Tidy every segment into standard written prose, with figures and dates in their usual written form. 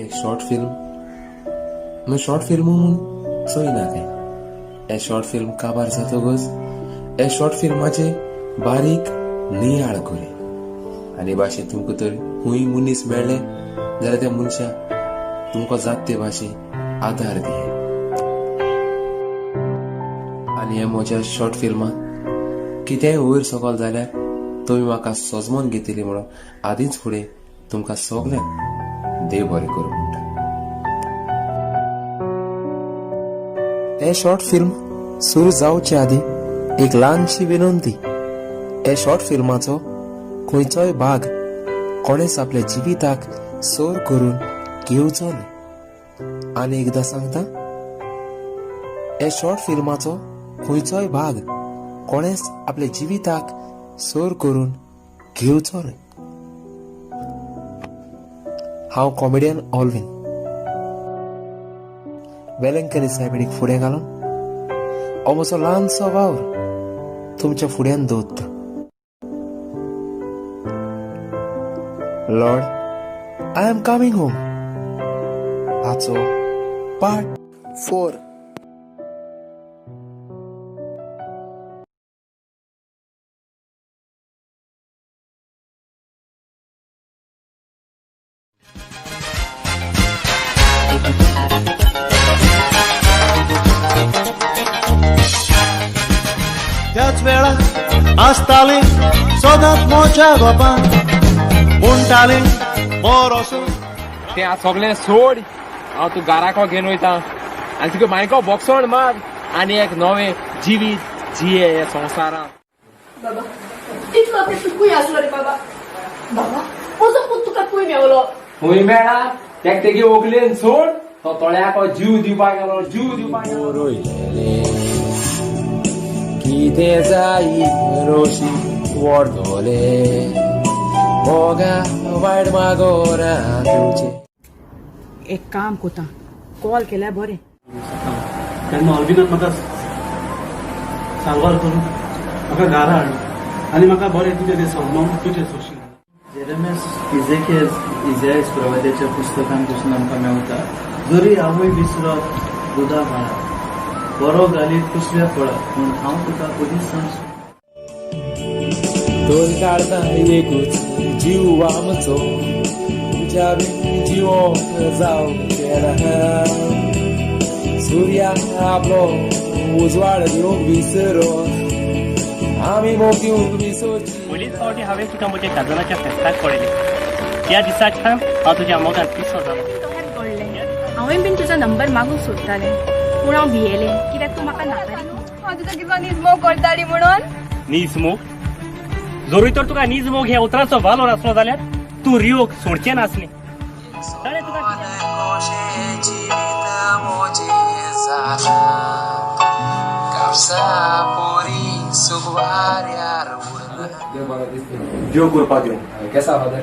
एक short film न्हू, short film म्हूण चोयना तें. हे शॉर्ट फिल्म काबार जातकच हे शॉर्ट फिल्माचे बारीक नियाळ करी आनी भाशेन तुमकां तर खूंय मनीस मेळ्ळे जाल्यार त्या मनशाक तुमकां जात ते भाशेन आदार दिये. आनी हे म्हज्या शॉर्ट फिल्मांत कितेंय वयर सकल जाल्यार तुमी म्हाका सजमोन घेतली म्हणून आदींच फुडें तुमकां सगल्यांक देव बरें करूं म्हणटा. हे शॉर्ट फिल्म सुरू जावचे आदीं एक ल्हानशी विनंती. हे शॉर्ट फिल्माचो खंयचोय भाग कोणेच आपल्या जिविताक सर करून घेवचो न्ही. आनी एकदां सांगता, हे शॉर्ट फिल्माचो खंयचोय भाग कोणेच आपल्या जिविताक सर करून घेवचो न्ही. हांव कॉमेडियन ऑलविन वेलंकनी सायबिणीक फुडें घालून हो म्हजो ल्हानसो वावर तुमच्या फुड्यान दवरता. Lord, I am coming home हाचो पार्ट 4. त्याच वेळा आसताले सदांच म्हज्या गोपान म्हणटाले बरो तें आतां सगळें सोड, हांव तूं घराको घेवन वयता आनी तुका मायको बोक्सोण मार आनी एक नवें जिवीत जिये हे संवसारांत. बाबा इतलो तें तूं खंय आसलो रे बाबा? बाबा म्हजो पूत तुका खंय मेवलो? खंय मेळा तेका तेगे व्हंकलेन सोड, तो तोळ्याको जीव दिवपाक गेलो, जीव दिवपाक गेलो. कितें जायी रोशी वडतले मोगा वायट मागोना तुजे. एक काम कोता, कॉल केल्यार बरें. तेन्ना ऑलविनान म्हाका साल्वार करून म्हाका घरा हाडलो आनी म्हाका बरें तुजें तें समजून तुजें सोशी. जेरेमियास इजेकियस इजायस प्रवाद्याच्या पुस्तकान पसून आमकां मेवता. जरी आवय विसरत दुदा बाळा, बरो घालीत कुसव्या फळा, पूण हांव तुका कदीच सांगचो. दोन काळजां एकूच जीव आमचो, तुज्या बीन जिवोंक जावचें ना. सुर्या आपलो उजवाड दिवंक विसरोन आमी मोग दिवंक विसरची. पयलीच फावटी हांवें तुका म्हज्या काजनाच्या फेस्ताक पळयलें. त्या दिसाच्यान हांव तुज्या मोगान पिसो जालो. घडलें हांवें बीन तुजो नंबर मागूंक सोदतालें, पूण हांव भियेलें कित्याक तूं म्हाका नाका. हांव तुजो कितलो निजमोग करताली म्हणून. निजमोग? जरूय तर तुका निजमोग ह्या उतराचो वालोर आसलो जाल्यार तूं रियोक सोडचें नासलें. ताणें तुका देव करपा दिवं. केसा फादर?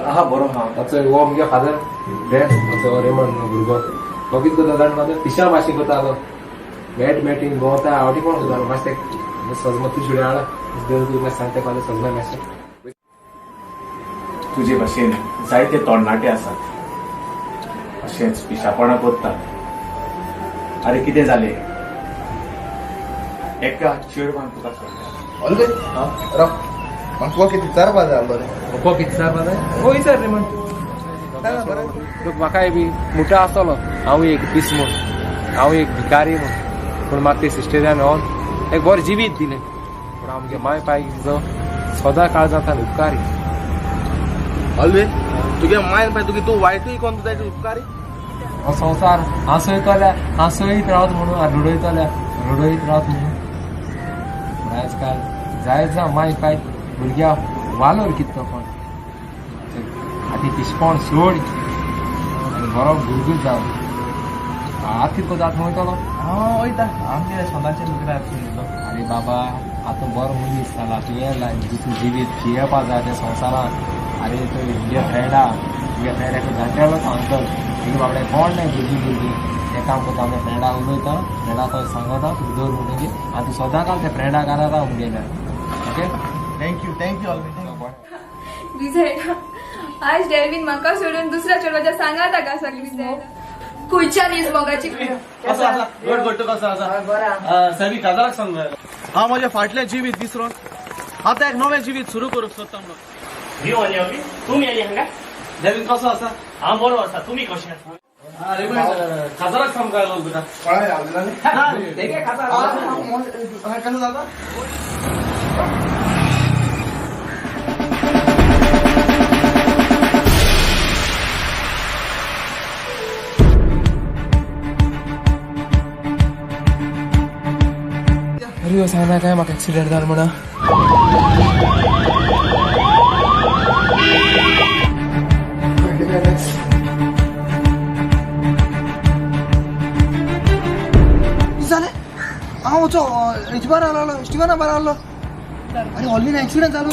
आहा बरो हा. ताचो हो मुगे फादर ड्रेस ताचो रेमंड भुरगो तो कितें करता जाण फादर, पिशा भाशेन करतालो. मॅट मॅटीन भोंवता, आवटी कोण करतालो मातशें सजमो तूं सुड्या हाडा देव तुका सांगता फादर सजमा मातशें. तुजे भाशेन जायते तरणाटे आसात अशेंच पिशापणां करतात. आरे कितें जालें? एका चेडवान तुका सोडल्या. ऑलवे राव, म्हाका तुका कितें विचारपा जाय आसलो रे. तुका कितें विचारपा जाय? हो विचार रे म्हण. लोक म्हाकाय बी मुठो आसतलो हांव एक पीस म्हूण, हांव एक भिकारी म्हूण, पूण म्हाका ते सिस्टरान हो एक बरें जिवीत दिलें. पूण हांव म्हगे माय पाय जो सदां काळजांतल्यान उपकारी. ऑलवे तुगे मायन पाय तुगे तूं वायटूय कोण तुजा उपकारी. हो संवसार हांसयतल्या हांसयत रावत म्हणून, रडयतल्या रडयत रावत म्हणून. पूण आयज काल जायत जावं माय पाय भुरग्या वालोर कितें तो कोण आतां पिशपण सोड आनी बरो भुरगो जावं. आतां कितें जाता वयतलो? हांव वयता आमगे सदांचे लुकरार. आरे बाबा आतां बरो मनीस जाला तुवें, तूं जिवीत जियेवपा जाय त्या संवसारांत. आरे तो तुगे फ्रेंडा, तुगे फ्रेंड एकलो जाणटेलो तो अंकल, तुगे बाबडे कोण नाय भुरगीं भुरगीं. तें काम करता आमच्या फ्रेंडा उलयता, फ्रेंडा तो सांगता तुका दवर म्हणटकीर आनी तूं सदां काल त्या फ्रेंडा घरा राव मुगेल्या. Okay? Thank you, thank you Alvin. Vijay, आज डेल्विन म्हाका सोडून दुसऱ्या चेडवाच्या सांगात हाका सगळी खुयच्या नीज मोगाची. कसो आसा? गोड गोड तूं कसो आसा? सॅमी काजाराक सांग. हांव म्हजें फाटलें जिवीत विसरून आतां एक नवें जिवीत सुरू करूंक सोदता म्हणून. रियो आनी ऑल्विन तुमी आली हांगा? डेल्विन कसो आसा? हांव बरो आसा, तुमी कशें आसा? अरे काजाराक सांग आयलो तुका. कसो जाता? रियो सांगना काय म्हाका एक्सिडेंट जालो म्हणून. जालें हांव वचो हेजे बार आसलो स्टिवना बार आसलो आनी ऑल्विन एक्सिडेंट जालो.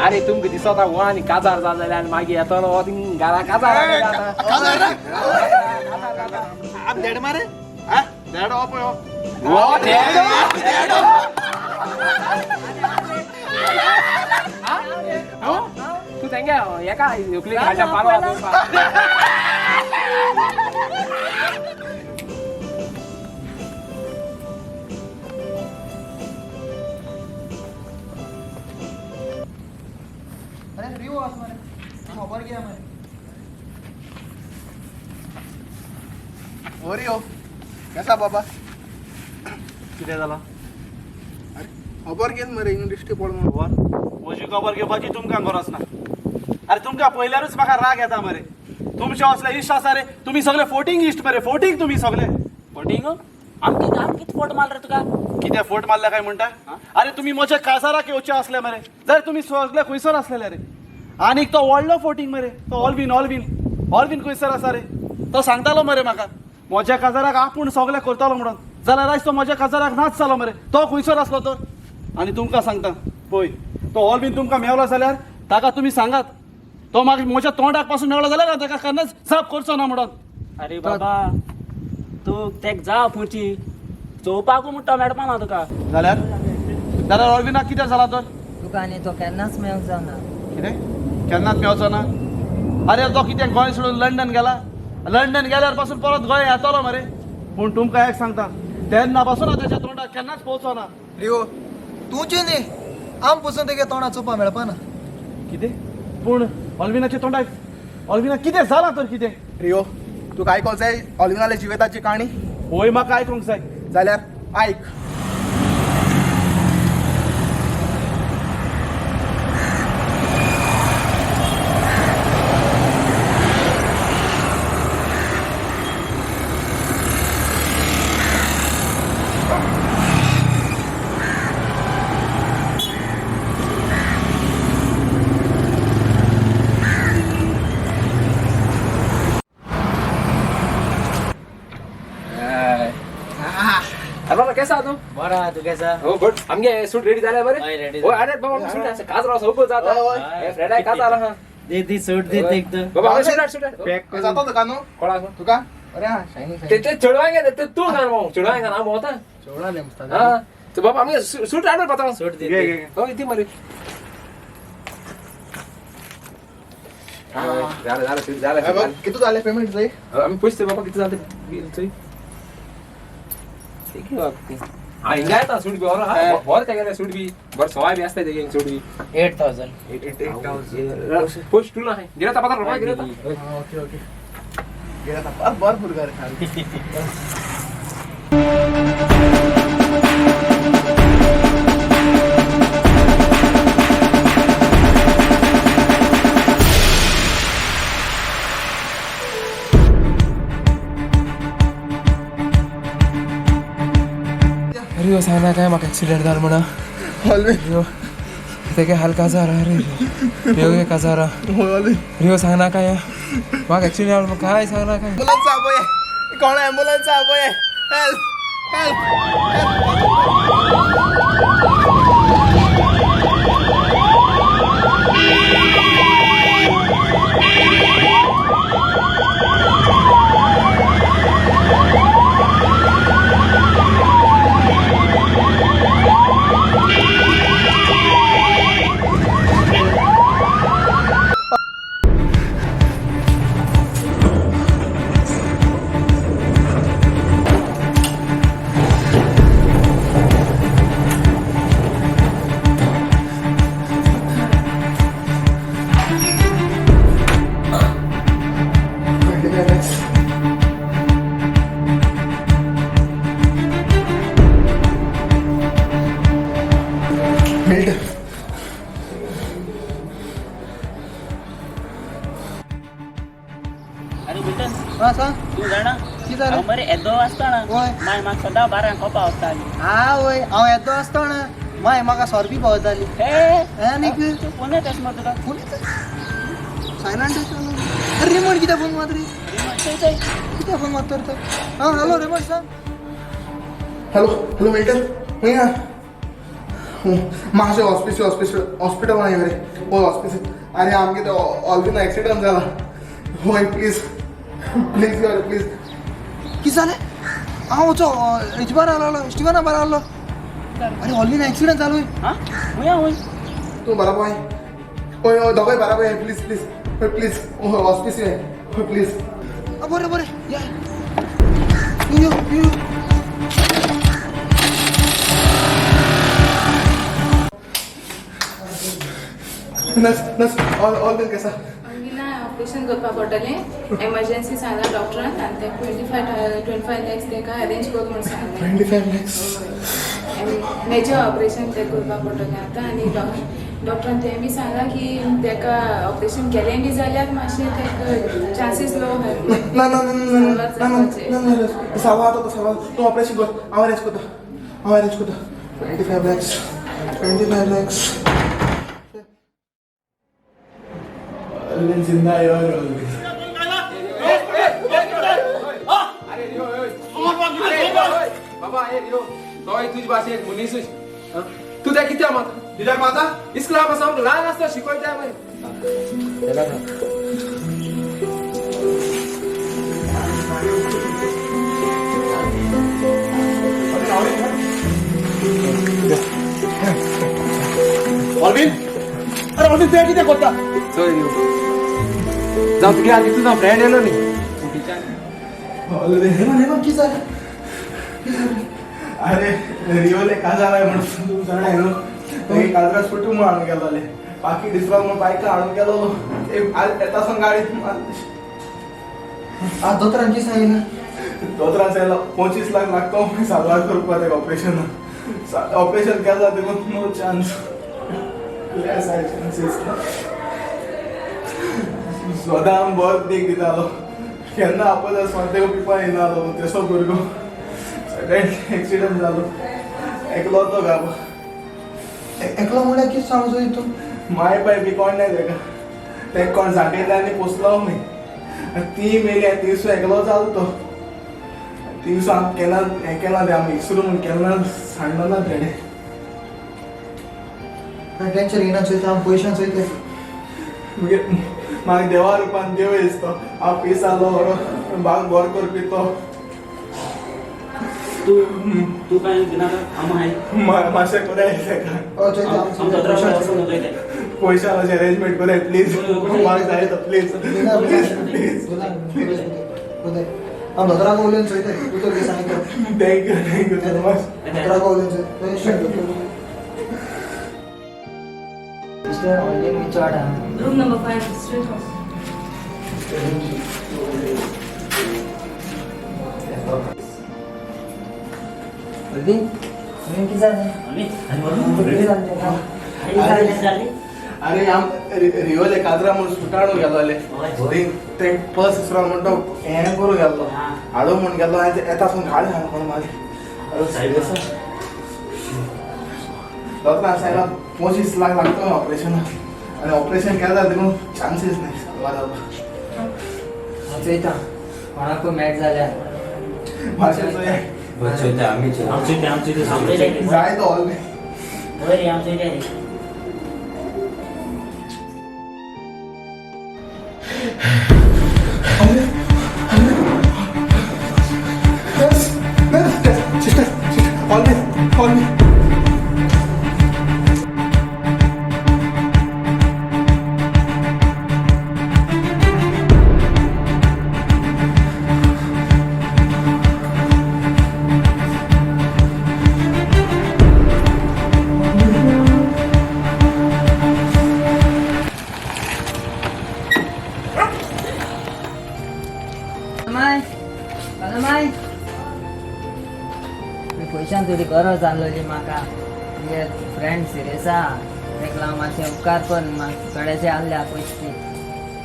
अरे तुमकां दिसता हो आनी काजार जाल जाल्यार आनी मागीर येतलो हो थिंग घरा काजार देड मारे देड हो पळय हो तूं तेंगे एका उकली घालच्या पालो. कैसा बाबा? कितें जालां? अरे खबर घेत मरे हिंगा दिश्टी पड म्हणून. खबर म्हजी खबर घेवपाची तुमकां गरज ना. अरे तुमकां पळयल्यारूच म्हाका राग येता मरे. तुमचे असले इश्ट आसा रे, तुमी सगळे फोटींग इश्ट मरे, फोटींग तुमी सगळे. फोटींग? आमकां कितें फोट मारले तुका? कितें फोट मारले काय म्हणटा? अरे तुमी म्हज्या काजाराक येवचे आसले मरे, जाल्यार तुमी सगळे खंयसर आसलेले रे. आनीक तो व्हडलो फोटींग मरे, तो ऑल्विन ऑल्विन ऑल्विन खंयसर आसा रे, तो सांगतालो मरे म्हाका म्हज्या काजाराक आपूण सगळें करतालो म्हणून, जाल्यार आयज तो म्हज्या काजाराक नाच जालो मरे. तो खंयसर आसलो तर? आनी तुमकां सांगता पळय, तो ऑल्विन तुमकां मेवलो जाल्यार ताका तुमी सांगात, तो मागीर म्हज्या तोंडाक पासून मेवलो जाल्यार हांव ताका केन्नाच जाप करचो ना म्हणून. अरे बाबा तूं तेक जा पुची चोवपाकू म्हणटा मेळपा ना तुका. जाल्यार जाल्यार ऑल्विनाक कितें जालां तर? तुका आनी तो केन्नाच मेवचो ना. कितें केन्नाच मेवचो ना? अरे तो कितें गोंय सोडून लंडन गेला? लंडन गेल्यार पासून परत गोंय येतलो मरे. पूण तुमकां एक सांगता, तेन्ना पासून हांव तेच्या तोंडाक केन्नाच पोवचो ना. रियो तुजें न्ही आम पसून तेगे तोंडा चोवपा मेळपा ना. कितें? पूण ऑल्विनाच्या तोंडाक ऑल्विनाक कितें जालां तर कितें? रियो तुका आयकोंक जाय ऑल्विनाल्या जिविताची काणी? होय म्हाका आयकोंक जाय. जाल्यार आयक. कैसा तू? बरा, तू कैसा? हो गुड. आमगे सूट रेडी झाले बरे? हय रेडी. हो अरे बाबा सूट असं काजरा सोबत जाता. हे फ्रेड आहे काज आला. हा दे दी सूट दे एक तर. बाबा सूट सूट पॅक जातो तुका न्हू? कोणा तुका? अरे हा शायनिंग ते ते चढवांगे ते तू गाण भाऊ चढवांगे ना होता. चढवाले मस्त. हा तो बाबा आमगे सूट आणून पाहता. सूट दे. हो इथे मरे. झालं झालं सूट झालं. किती झाले पेमेंट जाई? आम्ही पैसे बाबा किती झाले बिल चोय. ठीक आहे बाबा. हिंगा येता सूट बी बरें तेगेलें सूट बी बरें सवाय बी आसता तेगे सूट बी 8,000 8,000 पोस्ट टू ना गिरता पता रोमा गिरता. ओके ओके गिरता बरं भुरगो रे. रियो सांगना काय म्हाका एक्सिडेंट जालो म्हणा. रियो तेगे हाल काजार रे. रियो गे काजार. रियो सांगना काय म्हाका एक्सिडेंट जालो काय सांगना काय. एम्बुलन्स आपय कोण एम्बुलन्स आपय. Help help help. अरे बिल्टन हां सांग. तूं जाणा कितें जालें? हांव मरे येदो आसतना माय म्हाका सदां बारांक कोपा वताली. आवय हांव येदो आसतना माय म्हाका सोरपी पावताली. आनीक फोन येता मरे तुका? फोन येता सायलंट. अरे रिमोट कित्याक फोन मात रे? कित्याक फोन मारता रे? हां हॅलो रिमोट सांग. हॅलो हॅलो मिल्टन खंय आहा? मातशें हॉस्पिटल हॉस्पिटल हॉस्पिटलान यो रे. हय हॉस्पिटल. अरे आमगे तो ऑलविना एक्सिडंट जाला. हय प्लीज प्लीज यो रे प्लीज. कितें जालें? हांव वचो हेजे बारा आसलो स्टिवना बारा आसलो. अरे ऑलविना एक्सिडंट जालो. हां खंय आहा? तूं बराबर हय हय दोगांय बराबर हय. प्लीज प्लीज हय प्लीज हय हॉस्पिटल हय प्लीज. बरें बरें या यो यो. नर्स नर्स ऑल बिल कैसा? ना ऑपरेशन करपाक पडटलें. एमर्जन्सी सांगला डॉक्टरान आनी ते 25 लॅक्स तेका अरेंज कर म्हूण सांगलें. 25 लॅक्स मेजर ऑपरेशन तें करपाक पडटलें आतां. आनी डॉक्टरान तें बी सांगलां की तेका ऑपरेशन केलें बी जाल्यार मातशें तेका चान्सीस लो. ना ना ना ना ना ना सवा तो सवा. तूं ऑपरेशन कर हांव अरेंज करता. हांव अरेंज करता. 25 लॅक्स 25 लॅक्स. जिंदा है और बाबा ए रियो तोय तुझ भाशेक मनीसूच तूं त्या कित्याक मारता? कित्याक मारता? इस्कुला पासून ल्हान आसता शिकयता मागीर. ऑलविन अरे ऑलविन तुवें कितें करता? चल रियो जावं तुगे आनी तुजो फ्रेंड येयलो न्ही. ऑलविन हेमंत कितें जालें? अरे रियोले काजार आहे म्हणून तूं जाणा न्हू मागीर काजरा सुटू म्हणून हाडून गेलोले. बाकी दिसपाक म्हणून बायकां हाडून गेलो. येता सावन गाडी आतां दोतोरान कितें सांगिल्लें? दोतोरान सांगलां 25 लाख लागतो साल्वार करपाक तेका ऑपरेशन. ऑपरेशन केलां देखून नो चान्स. लेस आहाय चान्सीस. सदां बरो देख दितालो. केन्ना आपलो स्वांतेको पिवपा येयनालो तेसो भुरगो. सडन एक्सिडंट जालो. एकलो तो गाबो. एकलो म्हणल्यार कितें सांगूं सोदी तूं? माय पाय बी कोण नाय तेका. तेका कोण जागयता आनी पोसलो न्ही. ती मेली आनी तिसो एकलो जालो तो. तिसो आमी केन्ना हें केलां तें आमी इसरू म्हूण केन्ना सांगलो ना तेणें. टेंशन घेयना चोयता हांव पयशान चोयता. मागीर म्हाका देवा रुपान देव दिसतो. हांव पीस जालो बरो बाग बरो करपी तो. तूं तूं कांय भिनाका हांव आहाय. मातशें कोराय तेका. पयशा मातशें अरेंजमेंट कोराय प्लीज. म्हाका जाय तो प्लीज प्लीज प्लीज. हांव दोतोराक उलोवन चोयता, दोतोर कितें सांगता. Thank you, thank you so much. दोतोराक उलोवन चोय. Mister Alvin Michoda. Room number 5, straight house. Alvin, Alvin कितें जालें? कितें जालें? अरे आम रियोले काजरा म्हूण सुटाणू गेलोले, ते पर्स इसरो म्हण तो हें करूं गेल्लो, हाडू म्हूण गेल्लो, आनी येता सून गाडी हाडून कोण मागीर. अरे सिरियस दोतोरान सांगला 25 लाख लागतो ऑपरेशनाक, आनी ऑपरेशन केलें जाल्यार देखून चान्सीस न्ही साल्वार जावपाक. हांव चोयता कोणाकूय मेळट जाल्यार. मातशें चोया. जाय तो always. Nurse, nurse, sister, sister, call me, call me. माय पयशान तुजी गरज आसलेली म्हाका. तुगे फ्रेंड सिरियस आहा, तेका लागून मातशें उपकार कर, म्हाका थोडेशे आहले पयशे दी.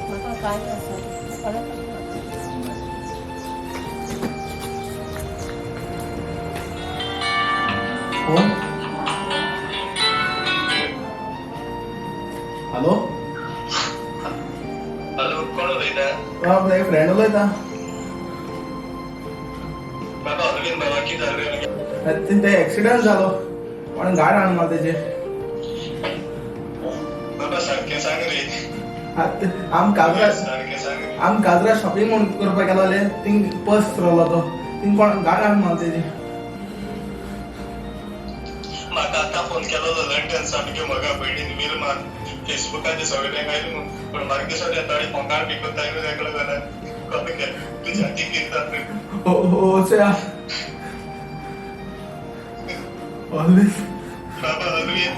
म्हाका कांय ना सर. फोन. हॅलो. हॅलो, कोण उलयता? हांव फ्रेंड उलयता. बाबा अरविंद बाबा, कितें जालें? ते एक्सिडंट जालो, कोण गाड हाडून मारता तेजेर. बाबा सारकें सांग रे. आम काजरा, आम काजरा शॉपिंग म्हूण करपाक गेलोले, थिंग पर्स रोलो तो, थिंग कोण गाड हाडून मारता तेजेर. म्हाका आतां फोन केलो लंडन सामकें म्हज्या भयणीन विरमान फेसबुकाचेर सगळें आयलें न्हू, पूण म्हाका दिसता ताणी फोंकार बी करता एकलो जाल्यार कमी केलें तुज्या हाती कितें जाता. Oh, sea. Always. बाबा अरविंद,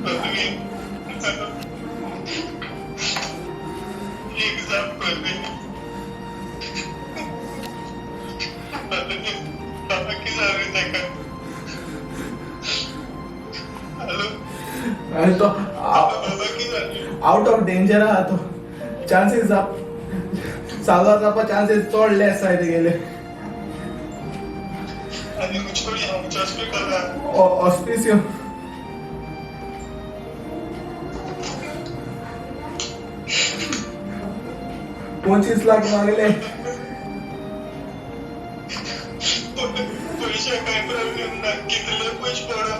अरविंद एक जाप कर रे. बाबा कितें जालें ताका? हॅलो. आनी तो आउट ऑफ डेंजर आहा तो, चान्सीस साल्वार जावपा चान्सीस चड लेस आहाय तेगेले. ऑस्पिसियो. 25 लाख मागले. पयशे कांय प्रॉब्लेम ना, कितले पयशे पडो,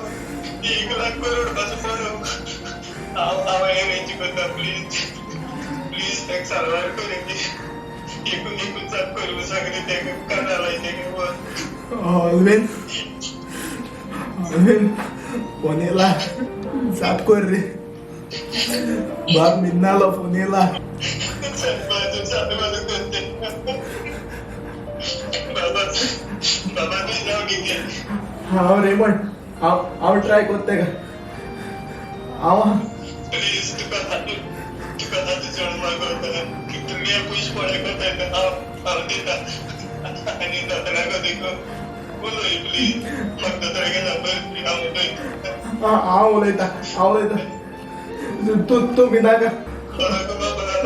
1 लाख करोडपाचो पडो, हांव हांव अरेंज करता. प्लीज प्लीज ताका साल्वार कर. एकूण एकूण जाप करूं सांगले ताका, कानार लायते. ऑलवेन, ऑलवेन फोन येयला, जाप कर रे. बाब न्हिदनालो, फोन येयला. हांव रेमंड, हांव हांव ट्राय कोत्ता तेका. हांव प्लीज तुका तुका ताचो चड मागोता, कितले पयशे पडे कोता हांव हांव दिता. आनी दोतोराक देखून उलय प्लीज, म्हाका दोतोरागे नंबर हांव उलयता. हांव उलयता, हांव उलयता, तूं तूं भिनाका.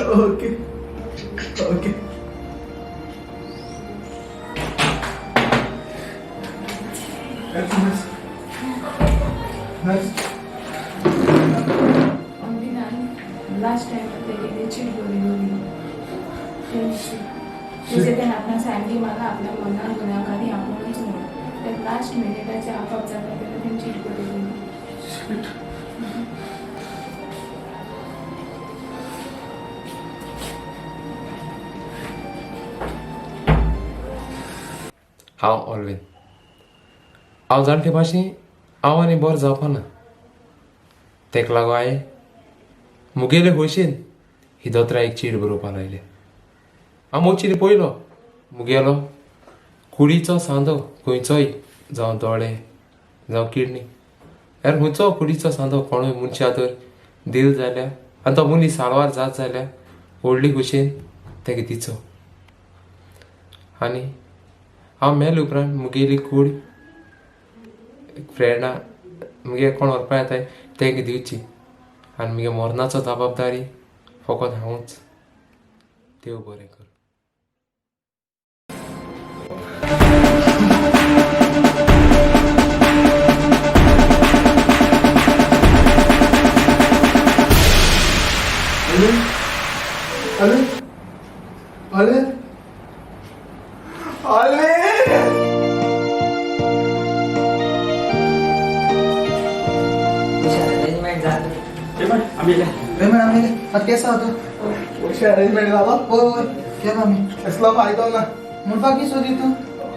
Okay okay. Nurse, nurse. Last time तेगेली चीट बरयलोली तेजे तेणें आपणाक सायन मारला आपल्या मनान गुन्यांवकारी आपुणूच म्हूण. ते लास्ट मिनिटाचे आपआप जाता तेन्ना तेणें चीट बरयलोली. हांव ऑलवीन. हांव जाणटे भाशेन हांव आनी बरो जावपाना, तेका लागून हांवें मुगेले खोशयेन ही दोतोरा एक चीट बरोवपाक लायल्या. हांव मोचीनी पयलो मुगेलो कुडीचो सांदो खंयचोय, जावं दोळे जावं किडनी, यार खंयचो कुडीचो सांदो कोणूय मनशा तर दिल जाल्यार आनी तो मनीस सालवार जात जाल्यार व्हडली खुशेन तेका दिचो. आनी हांव मेले उपरांत मुगेली कूड फ्रेंडा मुगे कोण व्हरपा येताय तेंका दिवची आनी मुगे मरणाचो जबाबदारी फकत हांवूच. देव बरें करूं. अरे अरे अरे अरेंजमेंट झालं. रेमंड आमी येयले. रेमंड आमी येयले. आतां केसो आहा तूं? पयशे अरेंजमेंट जालो? होय होय केलो आमी. कसलो फायदो ना. म्हणपाक की सोदी तूं?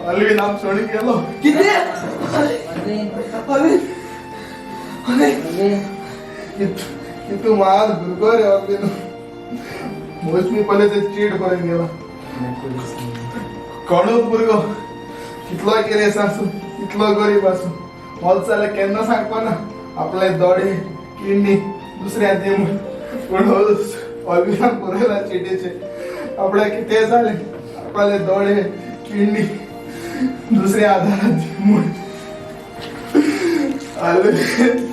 ऑलवीन आम सोडून गेलो. कितें? अरे अरे कितू मार भुरगो रे ऑलवीन. मोस्टली पयले ते चीट करून गेलो. कोणूच भुरगो कितलो गिरेस्त आसूं कितलो गरीब आसूं वच जाल्यार केन्ना सांगपा ना आपले दोळे किडनी दुसऱ्या दी म्हूण. पूण ऑलवीनान बरयला चिटीचेर आपल्याक कितें जालें आपले दोळे किडनी दुसऱ्या आदारात दी म्हूण. ऑलवीन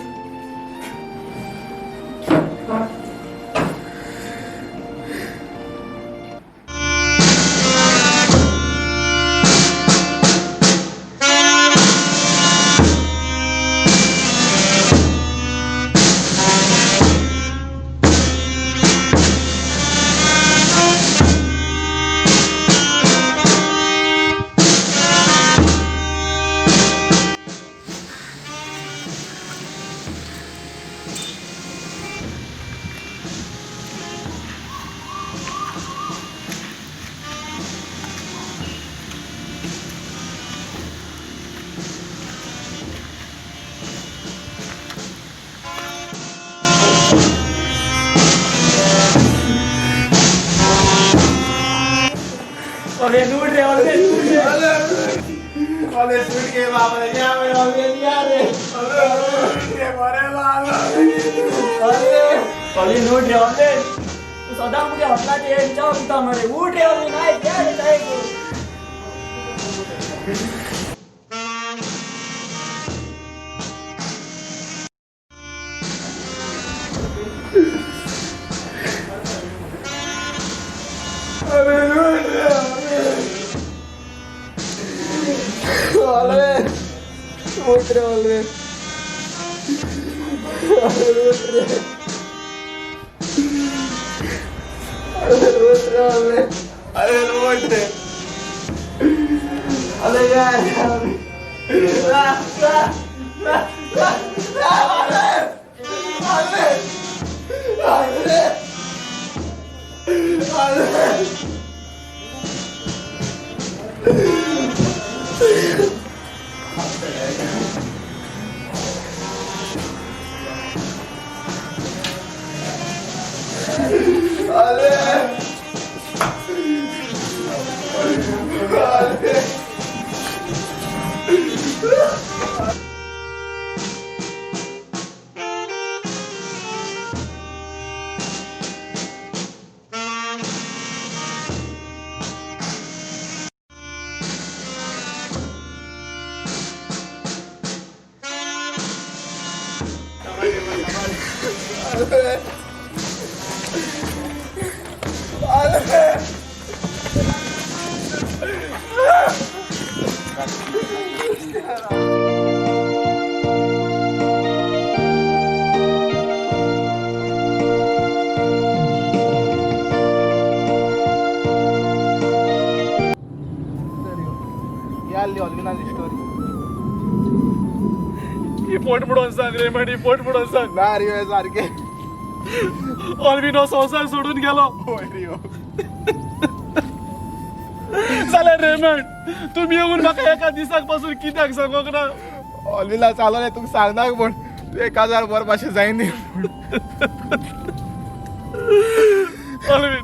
सदां मुगे हॉटलाचेर च्या पिता मरे. उठ रे ऑलवीन, आयक या रे आयक. उठ रे ऑलवीन, उठ रे उठ रे ऑलवीन, अरे उठ रे. अरे यार पोट बुडोवन सांग रेमंड, पोट बुडोवन सांग. ना रे सारकें ऑलवीन हो संवसार सोडून गेलो. जाल्यार रेमंड तुमी येवन म्हाका एका दिसाक पासून कित्याक सांगोंक ना? ऑलवीना चालवलें तुका सांगना पूण तूं 1000 बर भाशेन जायनी. ऑलवीन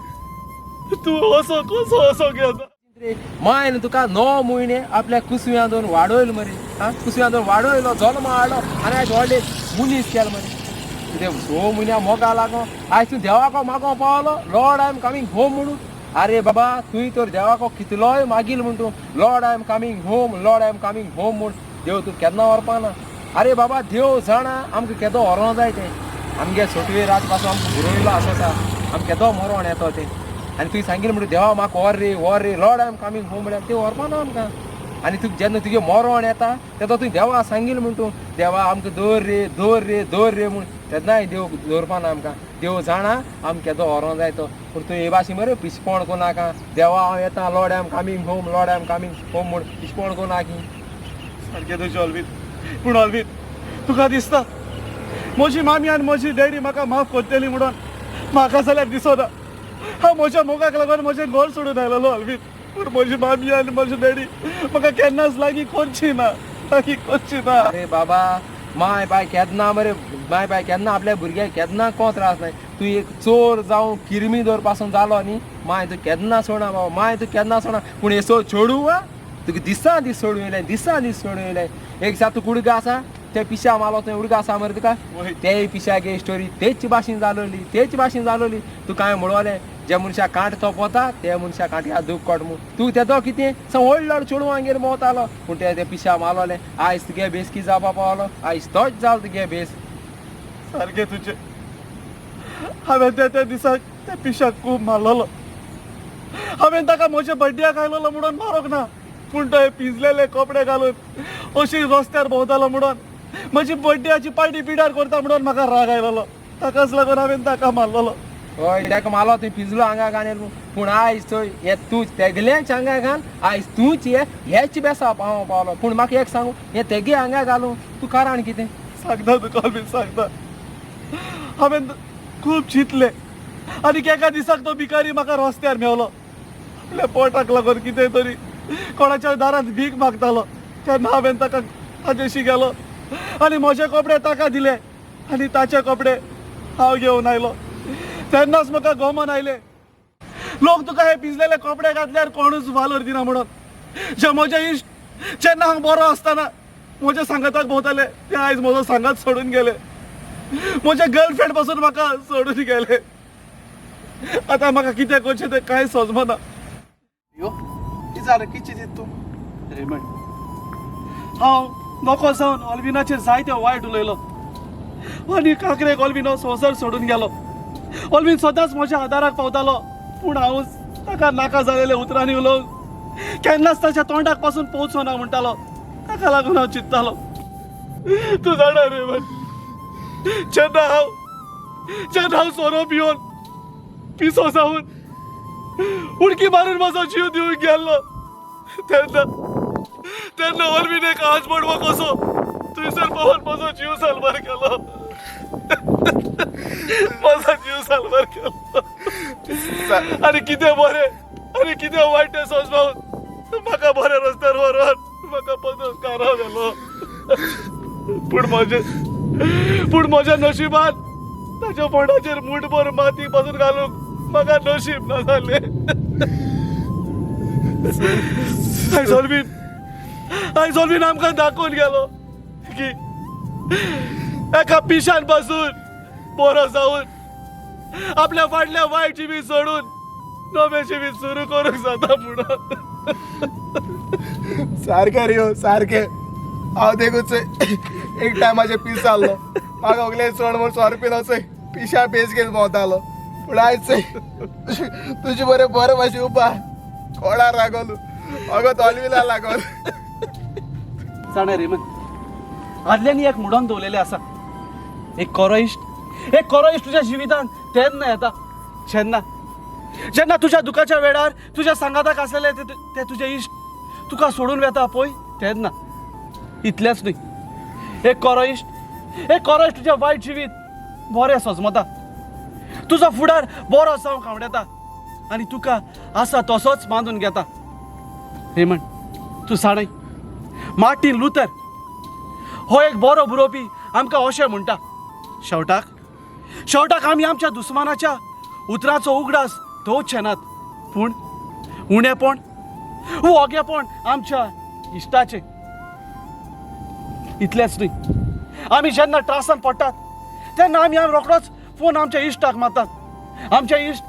तूं असो कसो असो घेता? मायन तुका 9 म्हयने आपल्या कुसव्यां दोन वाडोयल मरे, आं कुसव्यां दोन वाडोयलो, जल्म हाडलो आनी आयज व्हडले मनीस केलो मरे. तुजें 6 म्हयन्या मोगा लागो आयज तूं देवाको मागो पावलो, Lord I am coming home म्हणून. आरे बाबा तुवें तर देवाको कितलोय मागील म्हूण तूं Lord I am coming home, Lord I am coming home म्हूण देव तूं केन्ना व्हरपा ना. आरे बाबा देव जाणा आमकां केदो व्हरों जाय तें, आमगे सोटवे रात पासून आमकां बरयलो आसता, आमकां केदो मरोण येतो तें. आनी तुवें सांगिल्लें म्हणटा देवा म्हाका व्हर रे, व्हर रे, Lord I am coming home म्हळ्यार तें व्हरपा ना आमकां. आनी तुका जेन्ना तुगे मरोण येता तेन्ना तुवें देवा सांगिल्लें म्हूण तूं देवा आमकां दवर रे, दवर रे, दवर रे म्हूण, तेन्नाय देव दवरपा ना आमकां. देव जाणा आमकां केदो व्हरों जाय तो. पूण तूं हे भाशेन मरे पिशपण करूं नाका, देवा हांव येता, Lord I am coming home, Lord I am coming home म्हूण पिशपण करूं नाका. सारकें तुजें ऑलवीन, पूण ऑलवीन तुका दिसता म्हजी मामी आनी म्हजी डॅडी म्हाका माफ करतली म्हणून? म्हाका जाल्यार दिसना. हांव म्हज्या मोगाक लागून म्हजें घर सोडून आयलेलो ऑलवीन, पूण म्हजी मामी आनी म्हजी डॅडी म्हाका केन्नाच लागीं करची ना, लागीं करची ना. अरे बाबा माय पाय केन्ना मरे, माय पाय केन्ना आपल्या भुरग्याक केन्ना को त्रास नाय. तूं एक चोर जावं किरमी दवर पासून जालो न्ही, माय तूं केन्ना सोडना बाबा, माय तूं केन्ना सोडना. पूण हेसो चेडूं आ तुका दिसा दीस सोडून येयलें, दिसा दीस सोडून येयलें. एक दिसा तूं कुडका आसा ते पिशा मालो, थंय उडका आसा मरे तुका, तेय पिशागे स्टोरी तेच भाशेन जालोली, तेच भाशेन जालोली. तूं कांय म्हणलें जे मनशाक कांट तोपता ते मनशाक कांटया दूख कोट म्हूण, तूं तेदो कितें व्हडलो चेडवांगेर भोंवतालो, पूण ते पिशा मालोलें. आयज तुगे बेस कितें जावपा पावलो, आयज तोच जालो तुगे बेस. सारकें तुजें, हांवें त्या दिसाक त्या पिशाक खूब मारलेलो. हांवें ताका म्हज्या बड्ड्याक आयलेलो म्हणून मारूंक ना, पूण तो पिंजलेले कपडे घालून अशी रस्त्यार भोंवतालो म्हणून म्हजी बड्ड्याची पार्टी पिड्यार करता म्हणून म्हाका राग आयलेलो, ताकाच लागून हांवें ताका मारलेलो. हय ताका मारलो तुवें पिंजलो आंगा घाल, पूण आयज थंय हे तूं तेगलेच आंगा घाल, आयज तूंच हे हेच बेसा पावो पावलो. पूण म्हाका एक सांगू, हे तेगे आंगा घालूं तूं कारण कितें सांगता तुका बीन सांगता. हांवें खूब चिंतलें आनी एका दिसाक तो भिकारी म्हाका रस्त्यार मेवलो. आपल्या पोटाक लागून कितें तरी कोणाच्या दारांत भीक मागतालो, तेन्ना हांवें ताका ताजेशी गेलो आनी म्हजे कपडे ताका दिले आनी ताचे कपडे हांव घेवन आयलो. तेन्नाच म्हाका गमन आयलें, लोक तुका हे पिंजलेले कपडे घातल्यार कोणूच वालोर दिना म्हणून. जे म्हजे इश्ट जेन्ना हांव बरो आसतना म्हज्या सांगाताक भोंवताले ते आयज म्हजो सांगात सोडून गेले, म्हजे गर्लफ्रेंड पासून म्हाका सोडून गेले. आतां म्हाका कितें करचें तें कांय समजना. यो कितें जालें, कितें चिंतता तूं? रेमंड, हांव नको जावन ऑलविनाचेर जायते वायट उलयलो आनी काकरेक ऑलविन हो संवसार सोडून गेलो. ऑलविन सदांच म्हज्या आदाराक पावतालो, पूण हांवच ताका नाका जालेल्या उतरांनी उलोवन केन्नाच ताच्या तोंडाक पासून पोवचो ना म्हणटालो. ताका लागून हांव चिंततालो. तूं जाणा रेमंड, जेन्ना हांव सोरो पिवन पिसो जावन उडकी मारून म्हजो जीव दिवंक गेल्लो, तेन्ना तेन्ना ऑलवीन एक आज बडवो कसो थंयसर पावोन म्हजो जीव साल्वार केलो, म्हजो जीव साल्वार केलो. आनी कितें बरें आनी कितें वायट तें समजावन म्हाका बऱ्या रस्त्यार व्हरोन म्हाका पदोस कारा व्हेलो. पूण म्हज्या नशिबान ताच्या फोंडाचेर मुठभर माती पासून घालूंक म्हाका नशीब ना जालें. आयज ऑलवीन आमकां दाखोवन गेलो की एका पिशान पासून बरो जावन आपल्या फाटल्या वायट जिवीत सोडून नवें जिवीत सुरू करूंक जाता म्हणून. सारकें रे, सारकें. हांव देखूच एक टायमाचेर पीस जाल्लो, म्हाका सगळे चड म्हूण सोरो पिलो, पिशा बेस घेवन भोंवतालो. पूण आयज तुजे बरें बरें मातशें उपाय कोणा लागोन अगो ऑलविना लागोन. जाणा रेमन, आदल्यांनी एक म्हणून दवरलेलें आसा, एक कोरो इश्ट, एक कोरो इश्ट तुज्या जिवितांत तेन्ना येता जेन्ना जेन्ना तुज्या दुखाच्या वेळार तुज्या सांगाताक आसलेले ते तुजे इश्ट तुका सोडून वेता पळय तेन्ना. इतलेंच न्हय, एक कोरो इश्ट, एक कोरो इश्ट तुजें वायट जिवीत बरें सजमता, तुजो फुडार बरो जावंक आवडटा आनी तुका आसा तसोच बांदून घेता. हेमंत तूं जाणाय, मार्टीन लुथर हो एक बरो बरोवपी आमकां अशें म्हणटा, शेवटाक शेवटाक आमी आमच्या दुस्मानाच्या उतराचो उगडास दवरचे नात, पूण उणेपण, वोगेपण आमच्या इश्टाचें. इतलेंच न्हय, आमी जेन्ना त्रासान पडटात तेन्ना आमी रोखडोच फोन आमच्या इश्टाक मारतात. आमचे इश्ट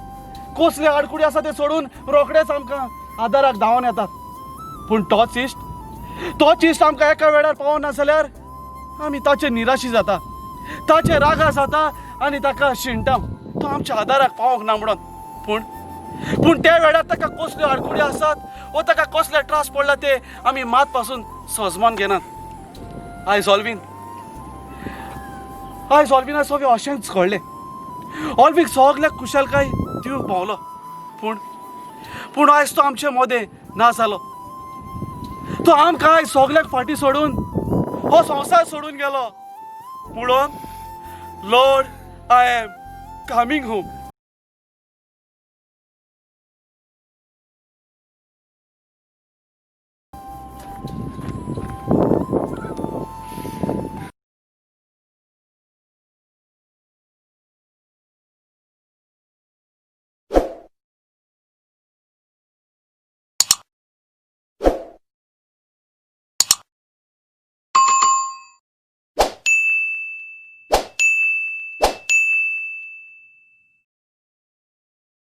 कसले आडकुडी आसा ते सोडून रोखडेच आमकां आदाराक धांवन येतात. पूण तोच इश्ट आमकां एका वेळार पावना जाल्यार आमी ताचे निराशी जाता, ताचे रागा जाता आनी ताका शिणटा, तो आमच्या आदाराक पावोंक ना म्हणून. पूण पूण त्या वेळार ताका कसल्यो आडकुडी आसात वो ताका कसले त्रास पडला ते आमी मात पासून सजमान घेनात. आयज ऑल्विना सगळें अशेंच घडलें. ऑल्वीक सगल्याक खुशालकाय दिवंक पावलो, पूण पूण आयज तो आमचे मदें ना जालो. तो आमकां आयज सगल्याक फाटीं सोडून हो संवसार सोडून गेलो. म्हणून Lord, I am coming home.